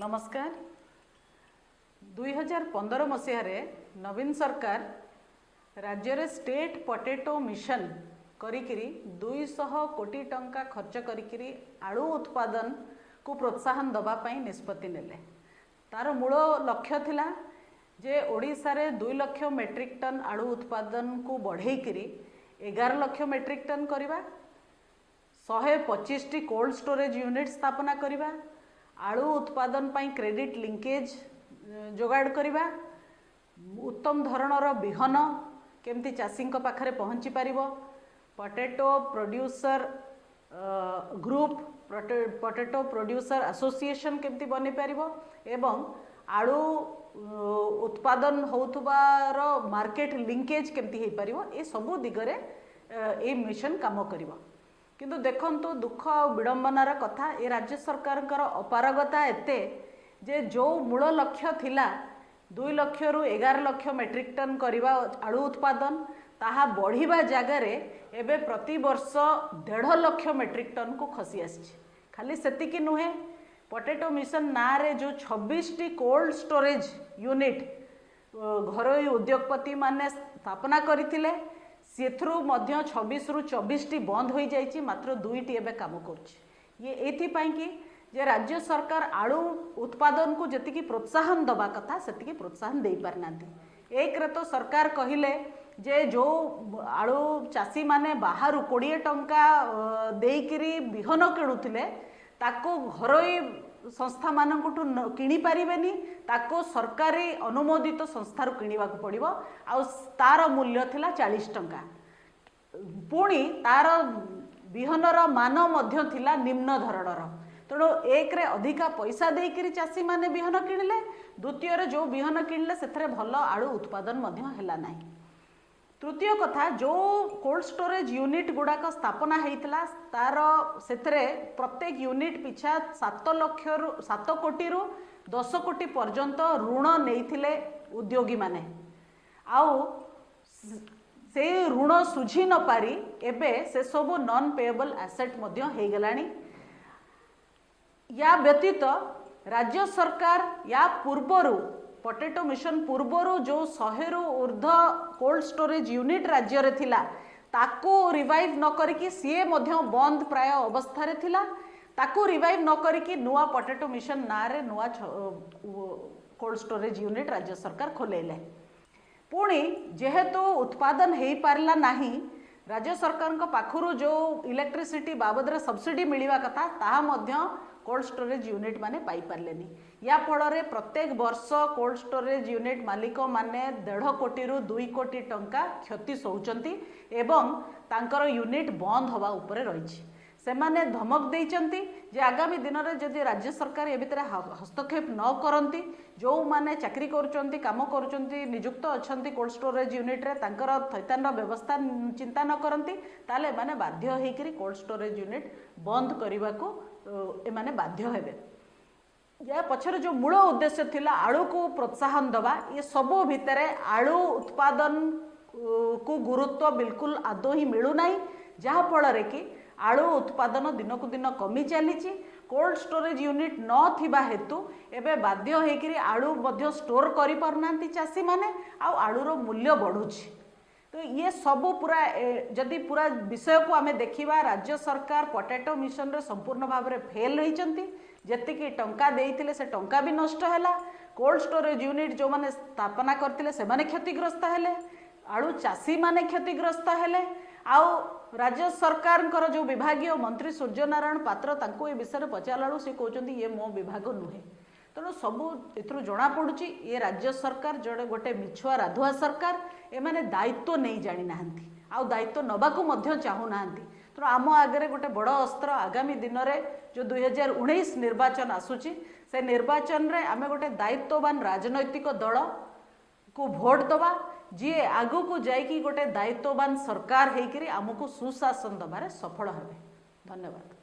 ନମସ୍କାର। 2015 ମସିହାରେ ନବୀନ ସରକାର ରାଜ୍ୟରେ ଷ୍ଟେଟ୍ ପଟେଟୋ ମିଶନ କରିକିରି 200 କୋଟି ଟଙ୍କା ଖର୍ଚ୍ଚ କରିକିରି ଆଳୁ ଉତ୍ପାଦନକୁ ପ୍ରୋତ୍ସାହନ ଦେବା ପାଇଁ ନିଷ୍ପତ୍ତି ନେଲେ। ତାର ମୂଳ ଲକ୍ଷ୍ୟ ଥିଲା ଯେ ଓଡ଼ିଶାରେ 2 ଲକ୍ଷ ମେଟ୍ରିକ୍ ଟନ୍ ଆଳୁ ଉତ୍ପାଦନକୁ ବଢ଼େଇକିରି 11 ଲକ୍ଷ ମେଟ୍ରିକ୍ ଟନ୍ କରିବା, 125ଟି କୋଲ୍ଡ ଷ୍ଟୋରେଜ୍ ୟୁନିଟ୍ ସ୍ଥାପନା କରିବା, ଆଳୁ ଉତ୍ପାଦନ ପାଇଁ କ୍ରେଡ଼ିଟ୍ ଲିଙ୍କେଜ୍ ଯୋଗାଡ଼ କରିବା, ଉତ୍ତମ ଧରଣର ବିହନ କେମିତି ଚାଷୀଙ୍କ ପାଖରେ ପହଞ୍ଚି ପାରିବ, potato producer group, potato producer association କେମିତି ବନିପାରିବ ଏବଂ ଆଳୁ ଉତ୍ପାଦନ ହେଉଥିବାର ମାର୍କେଟ ଲିଙ୍କେଜ୍ କେମିତି ହେଇପାରିବ, ଏସବୁ ଦିଗରେ ଏଇ ମିଶନ କାମ କରିବ। କିନ୍ତୁ ଦେଖନ୍ତୁ, ଦୁଃଖ ଆଉ ବିଡ଼ମ୍ବନାର କଥା, ଏ ରାଜ୍ୟ ସରକାରଙ୍କର ଅପାରଗତା ଏତେ ଯେ ଯେଉଁ ମୂଳ ଲକ୍ଷ୍ୟ ଥିଲା 2 ଲକ୍ଷରୁ 11 ଲକ୍ଷ ମେଟ୍ରିକ୍ ଟନ୍ କରିବା ଆଳୁ ଉତ୍ପାଦନ, ତାହା ବଢ଼ିବା ଜାଗାରେ ଏବେ ପ୍ରତିବର୍ଷ 1.5 ଲକ୍ଷ ମେଟ୍ରିକ୍ ଟନ୍କୁ ଖସି ଆସିଛି। ଖାଲି ସେତିକି ନୁହେଁ, ପଟେଟୋ ମିଶନ ନାଁରେ ଯେଉଁ 26ଟି କୋଲ୍ଡ ଷ୍ଟୋରେଜ୍ ୟୁନିଟ୍ ଘରୋଇ ଉଦ୍ୟୋଗପତିମାନେ ସ୍ଥାପନା କରିଥିଲେ, ସେଥିରୁ ମଧ୍ୟ 26ରୁ 24ଟି ବନ୍ଦ ହୋଇଯାଇଛି, ମାତ୍ର ଦୁଇଟି ଏବେ କାମ କରୁଛି। ଇଏ ଏଇଥିପାଇଁ କି ଯେ ରାଜ୍ୟ ସରକାର ଆଳୁ ଉତ୍ପାଦନକୁ ଯେତିକି ପ୍ରୋତ୍ସାହନ ଦେବା କଥା, ସେତିକି ପ୍ରୋତ୍ସାହନ ଦେଇପାରିନାହାନ୍ତି। ଏକରେ ତ ସରକାର କହିଲେ ଯେ ଯେଉଁ ଆଳୁ ଚାଷୀମାନେ ବାହାରୁ 20 ଟଙ୍କା ଦେଇକିରି ବିହନ କିଣୁଥିଲେ, ତାକୁ ଘରୋଇ ସଂସ୍ଥାମାନଙ୍କଠୁ କିଣିପାରିବେନି, ତାକୁ ସରକାରୀ ଅନୁମୋଦିତ ସଂସ୍ଥାରୁ କିଣିବାକୁ ପଡ଼ିବ। ଆଉ ତାର ମୂଲ୍ୟ ଥିଲା 40 ଟଙ୍କା। ପୁଣି ତାର ବିହନର ମାନ ମଧ୍ୟ ଥିଲା ନିମ୍ନ ଧରଣର। ତେଣୁ ଏକରେ ଅଧିକା ପଇସା ଦେଇକିରି ଚାଷୀମାନେ ବିହନ କିଣିଲେ, ଦ୍ୱିତୀୟରେ ଯେଉଁ ବିହନ କିଣିଲେ ସେଥିରେ ଭଲ ଆଳୁ ଉତ୍ପାଦନ ମଧ୍ୟ ହେଲା ନାହିଁ। ତୃତୀୟ କଥା, ଯେଉଁ କୋଲ୍ଡ ଷ୍ଟୋରେଜ୍ ୟୁନିଟ୍ ଗୁଡ଼ାକ ସ୍ଥାପନା ହେଇଥିଲା, ତାର ସେଥିରେ ପ୍ରତ୍ୟେକ ୟୁନିଟ୍ ପିଛା 7 ଲକ୍ଷରୁ 7 କୋଟିରୁ 10 କୋଟି ପର୍ଯ୍ୟନ୍ତ ଋଣ ନେଇଥିଲେ ଉଦ୍ୟୋଗୀମାନେ। ଆଉ ସେଇ ଋଣ ଶୁଝି ନପାରି ଏବେ ସେସବୁ ନନ୍ ପେଏବଲ୍ ଆସେଟ୍ ମଧ୍ୟ ହେଇଗଲାଣି। ୟା ବ୍ୟତୀତ ରାଜ୍ୟ ସରକାର ୟା ପୂର୍ବରୁ, ପଟେଟୋ ମିଶନ ପୂର୍ବରୁ ଯେଉଁ 100ରୁ ଉର୍ଦ୍ଧ୍ୱ କୋଲ୍ଡ ଷ୍ଟୋରେଜ୍ ୟୁନିଟ୍ ରାଜ୍ୟରେ ଥିଲା, ତାକୁ ରିଭାଇଭ୍ ନ କରିକି, ସିଏ ମଧ୍ୟ ବନ୍ଦ ପ୍ରାୟ ଅବସ୍ଥାରେ ଥିଲା, ତାକୁ ରିଭାଇଭ୍ ନ କରିକି ନୂଆ ପଟେଟୋ ମିଶନ ନାଁରେ ନୂଆ କୋଲ୍ଡ ଷ୍ଟୋରେଜ୍ ୟୁନିଟ୍ ରାଜ୍ୟ ସରକାର ଖୋଲେଇଲେ। ପୁଣି ଯେହେତୁ ଉତ୍ପାଦନ ହେଇପାରିଲା ନାହିଁ, ରାଜ୍ୟ ସରକାରଙ୍କ ପାଖରୁ ଯେଉଁ ଇଲେକ୍ଟ୍ରିସିଟି ବାବଦରେ ସବସିଡି ମିଳିବା କଥା, ତାହା ମଧ୍ୟ କୋଲ୍ଡ ଷ୍ଟୋରେଜ୍ ୟୁନିଟ୍ ମାନେ ପାଇପାରିଲେନି। ୟା ଫଳରେ ପ୍ରତ୍ୟେକ ବର୍ଷ କୋଲ୍ଡ ଷ୍ଟୋରେଜ୍ ୟୁନିଟ୍ ମାଲିକମାନେ 1.5 କୋଟିରୁ 2 କୋଟି ଟଙ୍କା କ୍ଷତି ସହୁଛନ୍ତି ଏବଂ ତାଙ୍କର ୟୁନିଟ୍ ବନ୍ଦ ହେବା ଉପରେ ରହିଛି। ସେମାନେ ଧମକ ଦେଇଛନ୍ତି ଯେ ଆଗାମୀ ଦିନରେ ଯଦି ରାଜ୍ୟ ସରକାର ଏ ଭିତରେ ହସ୍ତକ୍ଷେପ ନ କରନ୍ତି, ଯେଉଁମାନେ ଚାକିରି କରୁଛନ୍ତି, କାମ କରୁଛନ୍ତି, ନିଯୁକ୍ତ ଅଛନ୍ତି କୋଲ୍ଡ ଷ୍ଟୋରେଜ୍ ୟୁନିଟ୍ରେ, ତାଙ୍କର ଥଇଥାନର ବ୍ୟବସ୍ଥା ଚିନ୍ତା ନ କରନ୍ତି, ତାହେଲେ ଏମାନେ ବାଧ୍ୟ ହେଇକରି କୋଲ୍ଡ ଷ୍ଟୋରେଜ୍ ୟୁନିଟ୍ ବନ୍ଦ କରିବାକୁ ଏମାନେ ବାଧ୍ୟ ହେବେ। ୟା ପଛରେ ଯେଉଁ ମୂଳ ଉଦ୍ଦେଶ୍ୟ ଥିଲା ଆଳୁକୁ ପ୍ରୋତ୍ସାହନ ଦେବା, ଏ ସବୁ ଭିତରେ ଆଳୁ ଉତ୍ପାଦନ କୁ ଗୁରୁତ୍ୱ ବିଲକୁଲ ଆଦୌ ହିଁ ମିଳୁନାହିଁ, ଯାହାଫଳରେ କି ଆଳୁ ଉତ୍ପାଦନ ଦିନକୁ ଦିନ କମି ଚାଲିଛି। କୋଲ୍ଡ ଷ୍ଟୋରେଜ୍ ୟୁନିଟ୍ ନଥିବା ହେତୁ ଏବେ ବାଧ୍ୟ ହେଇକିରି ଆଳୁ ମଧ୍ୟ ଷ୍ଟୋର କରିପାରୁନାହାନ୍ତି ଚାଷୀମାନେ ଆଉ ଆଳୁର ମୂଲ୍ୟ ବଢ଼ୁଛି। ତ ଇଏ ସବୁ ପୁରା ଯଦି ପୁରା ବିଷୟକୁ ଆମେ ଦେଖିବା, ରାଜ୍ୟ ସରକାର ପଟାଟୋ ମିଶନରେ ସମ୍ପୂର୍ଣ୍ଣ ଭାବରେ ଫେଲ୍ ହେଇଛନ୍ତି। ଯେତିକି ଟଙ୍କା ଦେଇଥିଲେ, ସେ ଟଙ୍କା ବି ନଷ୍ଟ ହେଲା। କୋଲ୍ଡ ଷ୍ଟୋରେଜ୍ ୟୁନିଟ୍ ଯେଉଁମାନେ ସ୍ଥାପନା କରିଥିଲେ, ସେମାନେ କ୍ଷତିଗ୍ରସ୍ତ ହେଲେ, ଆଳୁ ଚାଷୀମାନେ କ୍ଷତିଗ୍ରସ୍ତ ହେଲେ। ଆଉ ରାଜ୍ୟ ସରକାରଙ୍କର ଯେଉଁ ବିଭାଗୀୟ ମନ୍ତ୍ରୀ ସୂର୍ଯ୍ୟନାରାୟଣ ପାତ୍ର, ତାଙ୍କୁ ଏ ବିଷୟରେ ପଚାରିଲା ବେଳକୁ ସେ କହୁଛନ୍ତି, ଇଏ ମୋ ବିଭାଗ ନୁହେଁ। ତେଣୁ ସବୁ ଏଥିରୁ ଜଣାପଡ଼ୁଛି, ଏ ରାଜ୍ୟ ସରକାର ଜଣେ ଗୋଟେ ମିଛୁଆ ରାଧୁଆ ସରକାର। ଏମାନେ ଦାୟିତ୍ୱ ନେଇ ଜାଣିନାହାନ୍ତି ଆଉ ଦାୟିତ୍ୱ ନେବାକୁ ମଧ୍ୟ ଚାହୁଁନାହାନ୍ତି। ତେଣୁ ଆମ ଆଗରେ ଗୋଟେ ବଡ଼ ଅସ୍ତ୍ର, ଆଗାମୀ ଦିନରେ ଯେଉଁ 2019 ନିର୍ବାଚନ ଆସୁଛି, ସେ ନିର୍ବାଚନରେ ଆମେ ଗୋଟେ ଦାୟିତ୍ୱବାନ ରାଜନୈତିକ ଦଳକୁ ଭୋଟ ଦେବା, ଯିଏ ଆଗକୁ ଯାଇକି ଗୋଟେ ଦାୟିତ୍ୱବାନ ସରକାର ହେଇକରି ଆମକୁ ସୁଶାସନ ଦେବାରେ ସଫଳ ହେବେ। ଧନ୍ୟବାଦ।